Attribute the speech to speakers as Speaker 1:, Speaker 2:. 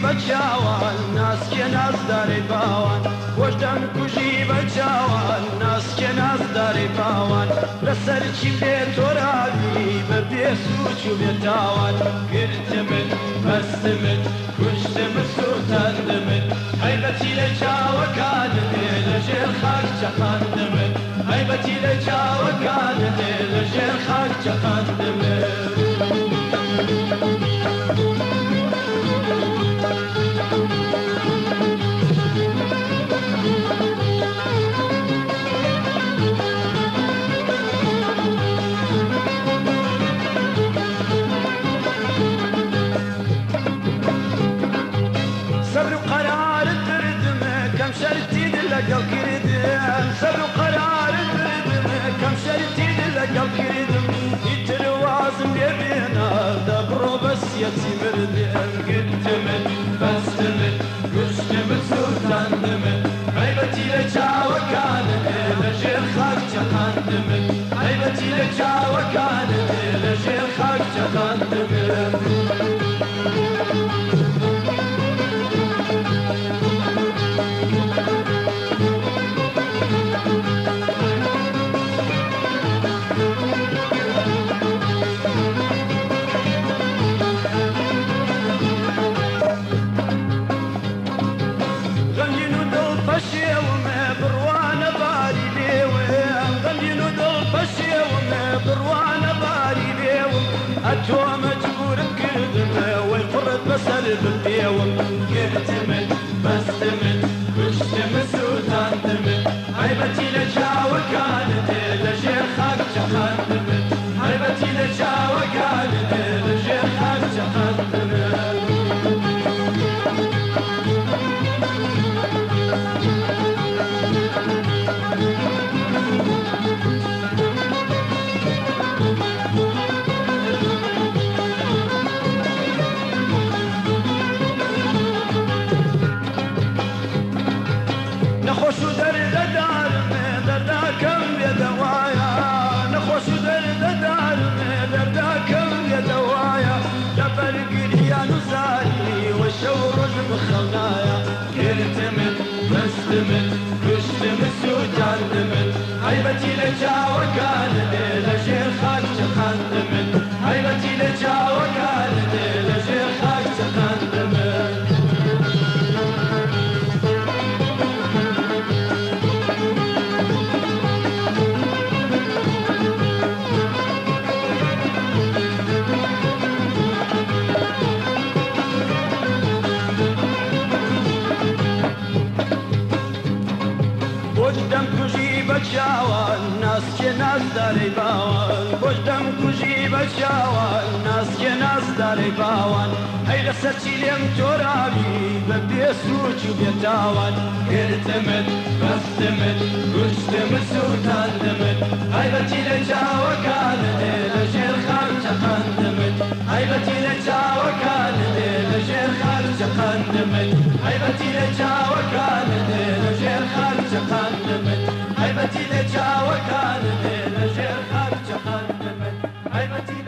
Speaker 1: بە چاوان ناسکێ نازدارەی باوان، بۆش دەمکوژی بە چاوان ناسکێ نازدارەی باوان، لەسەر چیم لێ تۆراوی بە بێسوچ و بێتاوان. گرتمت بەستمت کوشتمت سووتاندمت، هەیبەتی لە چاوەکانت لەژێر خاک چەقاندمت، هەیبەتی لە چاوەکانت لەژێر خاک چەقاندمت. سەر و قەرارت بردم کەم شەرتی لەگەڵ کردم، سەر و قەرارت بردم کەم شەرتی لەگەڵ کردم، ئیتر وازم لێ بێنە دەبڕۆ بەسیەتی مردم. گرتمت بەستمت کوشتمت سووتاندمت، هەیبەتی لە چاوەکانت لەژێر خاک چەقاندمت، هەیبەتی لە چاوەکانت لەژێر خاک چەقاندمت. غەمگین و دڵ پەشێومێ بڕوانە باری لێوم، غەمگین و دڵ پەشێومێ بڕوانە باری لێوم، ئەتۆ مەجبورت کردم وەی قوڕت بەسەر بپێوم. گرتمت بەستمت کوشتمت سووتاندمت، هەیبەتی لە چاوەکانت لەژێر خاک چەقاندمت، هەیبەتی لە چاوەکانت لەژێر خاک چەقاندمت. نەخۆش و دەردەدارم دەرداکەم بێدەوایە، نەخۆش و دەردەدارم دەرداکەم بێدەوایە، لە بەرگریان و زاری وە شەو ڕۆژ بخەونایە. گرتمت بەستمت کوشتمت سووتاندمت، هەیبەتی لە چاوەکانت لەژێر خاک چەقاندمت، هەیبەتی لە چاوەکانت لەژێر خاک چەقاندمت. بۆش دەمکوژی بە چاوان ناسکێ نازدارەی باوان، بۆش دەمکوژی بە چاوان ناسکێ نازدارەی باوان، هەی لەسەر چی لێم تۆراوی بە بێسوچ و بێتاوان. گرتمت بەستمت کوشتمت سووتاندمت، هەیبەتی لە چاوەکانت لەژێر خاک چەقاندمت، هەیبەتی لە چاوەکانت لەژێر خاک چەقاندمت، هەیبەتی لە چاوەکانت لەژێر خاک چەقاندمت، هەیبەتی لە چاوەکانت لەژێر خاک چەقاندمت، هەیبەتی